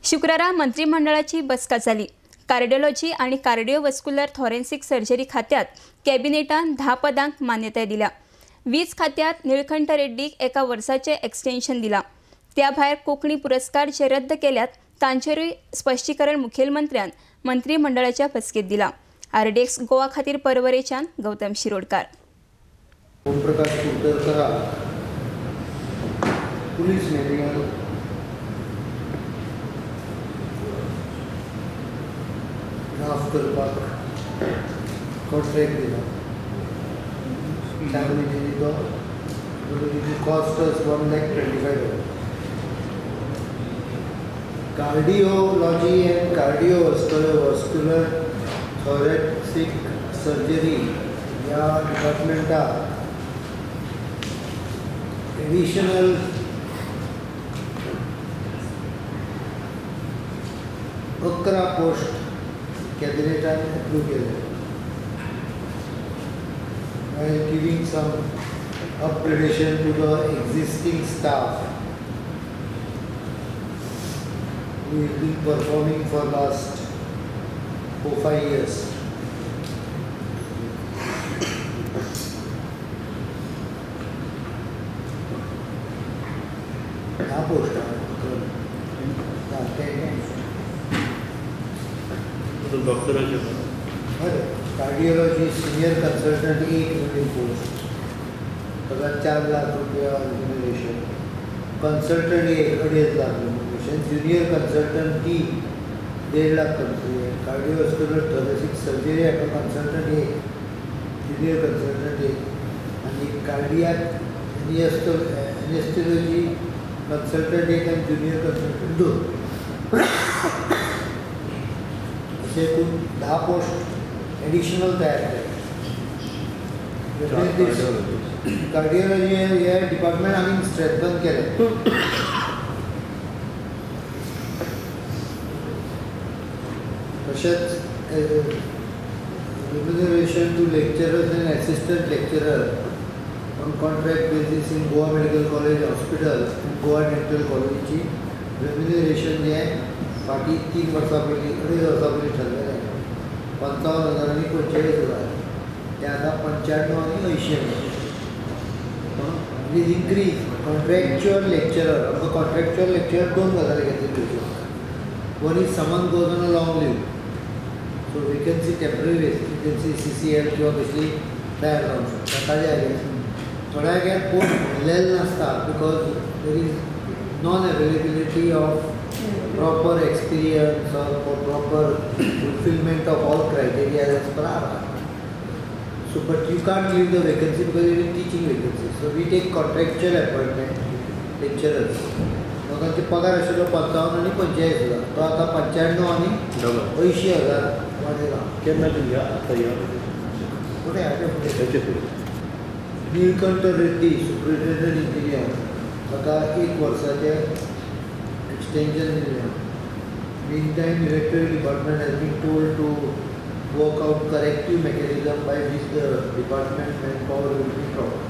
शुक्रारा मंत्रिमंडळाची बसका जाली. कार्डिओलॉजी आनी कार्डिओवस्कुलर थॉरेन्सिक सर्जरी खात्यात कॅबिनेटान 10 पदांक मान्यताय दिल्या. वीज खात्यात निळकंठ रेड्डीक एका वर्साचें एक्सटेन्शन दिलां. त्या भायर कोंकणी पुरस्कार जे रद्द केल्यात तांचेरूय स्पश्टीकरण मुखेलमंत्र्यान मंत्रिमंडळाच्या बसकेत दिलां. आरडीएक्स गोवा खातीर परवरेच्यान गौतम शिरोडकार. ओमप्रकाश कुडतरकरा पुलीस मेडिकल ड्राफ्ट करपाक कॉन्ट्रॅक्ट दिला. 4 म्हयन्यांनी तो cost 1,25,000. Cardiology and cardiovascular thoracic surgery ह्या डिपार्टमेंटाक एडिशनल 11 पोस्ट कॅबिनेटान अप्रूव केले, while giving some upgradation to the existing staff who have been performing for last 4-5 years. ह्या पोस्टार डॉक्टराचे बरें, कार्डिओलॉजी सिनियर कन्सल्टंट एक नवीन पोस्ट, ताका 4 लाख रुपया remuneration. Consultant 1 2.5 lakh remuneration, junior consultant 3 1.5 lakh consultant, cardiovascular thoracic surgery हाका consultant 1, junior consultant 1 आनी cardiac एनेस्थेलॉजी consultant 1 आनी junior consultant 2. अशे एकूण 10 पोस्ट एडिशनल तयार केले. कार्डिओलॉजी हे डिपार्टमेंट आनी स्ट्रेंथन केलें. तशेंच remuneration to lecturers and assistant lecturer on contract basis in Goa Medical College Hospital and Goa Dental कॉलेजीची रेम्युनरेशन जें फाटीं 3 वर्सां पयलीं 2.5 वर्सां पयलीं ठरलेलें 55,000 आनी 45,000, तें आतां 95 आनी 80,000. It is increase. Contractual lecturer, आमकां कॉन्ट्रॅक्च्युअल लेक्चरर 2 गजाली खातीर घेवच्यो पडटा. One is someone goes on a long leave, so vacancy temporary vacancy CCL किंवा कसली तयार जावंक शकता. ताज्या अगेन्स्ट थोड्या पोस्ट भरलेले नासता because there is non availability of proper experience or proper fulfilment of all criteria as per R. So but you can't leave the vacancy because it is teaching vacancy. So we take contractual appointment lecturers. तांचे पगार आशिल्लो 55 आनी 45,000, तो आतां 95 आनी 80,000 वाडयला. केन्ना आतां फुडें हाचे फुडें निळकंठ रेड्डी सुप्रिटेंडंट इंजिनियर ताका 1 वर्साचें एक्सटेंशन दिलें. Mean time electric department has been told to work out corrective mechanism by which the department manpower will be proper.